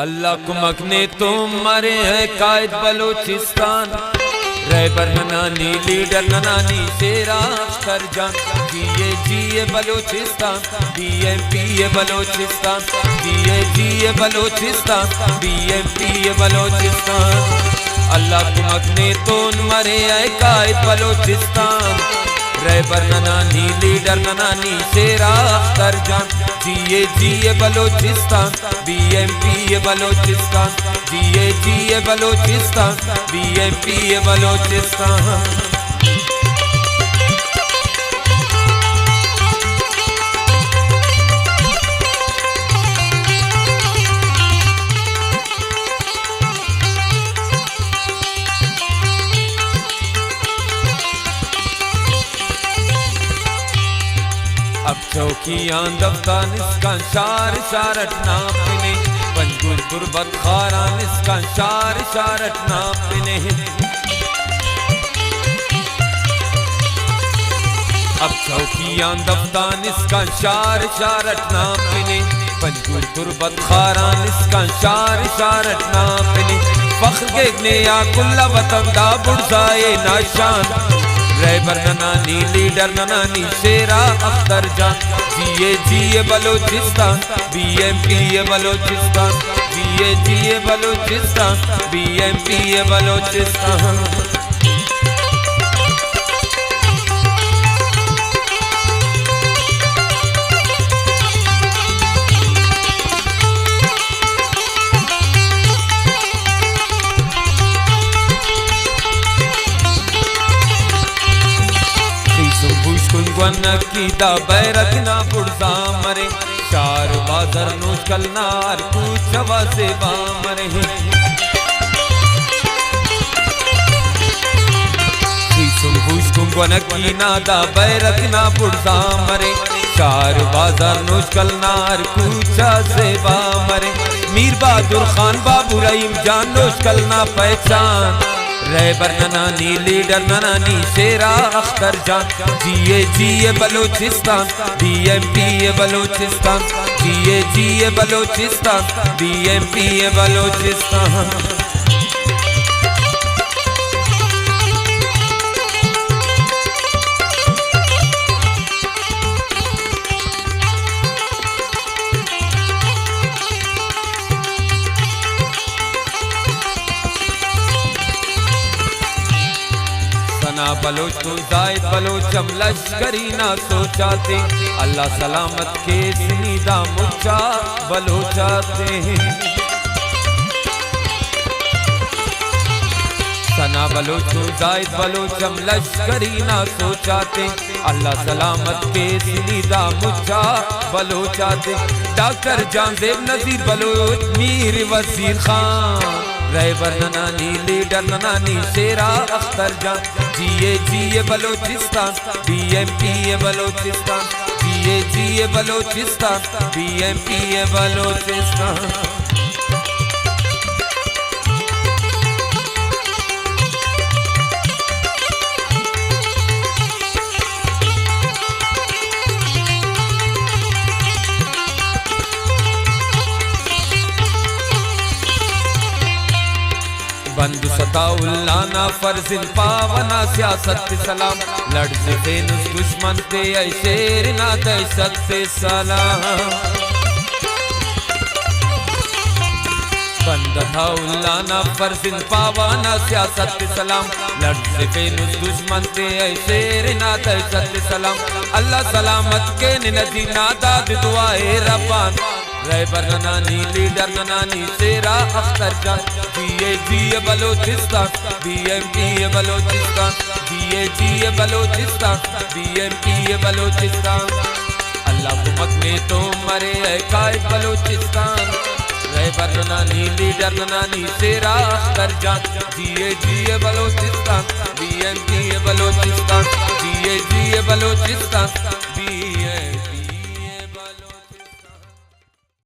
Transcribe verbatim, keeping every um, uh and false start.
اللہ کمک نے تو مرے اے قائد بلوچستان، رہبر ننا نی، لیڈر ننا نی، شیر اختر جان۔ جیے جیے بلوچستان، بی ایم پی اے بلوچستان، جیے جیے بلوچستان، بی ایم پی اے بلوچستان۔ اللہ کمک نے تون مرے اے قائد بلوچستان، رہبر ننا نی، لیڈر ننا نی، شیر اختر جان۔ جیے جیے بلوچستان، بی ایم پی اے بلوچستان، جیے جیے بلوچستان، بی ایم پی اے بلوچستان۔ اب چوکی آن دفتان اسکان، شار شار اٹ نا پنے، پنجگور تربت خاران اسکان، شار شار اٹ نا پنے۔ اب چوکی آن دفتان اسکان، شار شار اٹ نا پنے، پنجگور تربت خاران اسکان، شار شار اٹ نا پنے۔ فخر کیک نے آ کل وطن، دا بڑزا ءِ نا شان۔ رہبر ننا نی، لیڈر ننا نی، شیر اختر جان۔ جیے جیے بلوچستان، بی ایم پی اے بلوچستان۔ جیے جیے بلوچستان، بی ایم پی اے بلوچستان۔ خیسن پوشکن گونکی دا بیرک نا بڑزا مرے، شار بازار نوشکل نا ہر کوچہ و زیبا مرے۔ خیسن پوشکن گونکی نا دا بیرک نا بڑزا مرے، شار بازار نوشکل نا ہر کوچہ زیبا مرے۔ میر بہادر خان، بابو رحیم جان نوشکل نا پہچان، رہبر ننا نی، لیڈر ننا نی، شیر اختر جان۔ جیے جیے بلوچستان، بی ایم پی اے بلوچستان۔ جیے جیے بلوچستان، بی ایم پی اے بلوچستان۔ ثنا بلوچ تون زاہد بلوچ ہم لشکری نا سوچ آتے، اللہ سلامت کیس نی دا مچا بلوچ آتے۔ ثنا بلوچ تون زاہد بلوچ ہم لشکری نا سوچ آتے، اللہ سلامت کیس نی دا مچا بلوچ آتے۔ ڈاکٹر جہانزیب نذیر بلوچ، میر وزیر خان، رہبر ننا نی، لیڈر ننا نی، شیر اختر جان۔ جیے جیے بلوچستان، بی ایم پی اے بلوچستان۔ جیے جیے بلوچستان، بی ایم پی اے بلوچستان۔ بندس عطاء اللہ نا فرزند پاوہ نا سیاست تے سلام، لڑزفینس دشمن تے اے شیر نا دہشت تے سلام۔ بندس عطاء اللہ نا فرزند پاوہ نا سیاست تے سلام، لڑزفینس دشمن تے اے شیر نا دہشت تے سلام۔ اللہ سلامت کین نجی نا داد دعا اے ربان۔ رہبر ننا نی، لیڈر ننا نی، شیر اختر جان۔ جیے جیے بلوچستان، بی ایم پی اے بلوچستان۔ جیے جیے بلوچستان، بی ایم پی اے بلوچستان۔ اللہ کمک نے تو مرے اے قائد بلوچستان۔ رہبر ننا نی، لیڈر ننا نی، شیر اختر جان۔ جیے جیے بلوچستان، بی ایم پی اے بلوچستان۔ جیے جیے بلوچستان،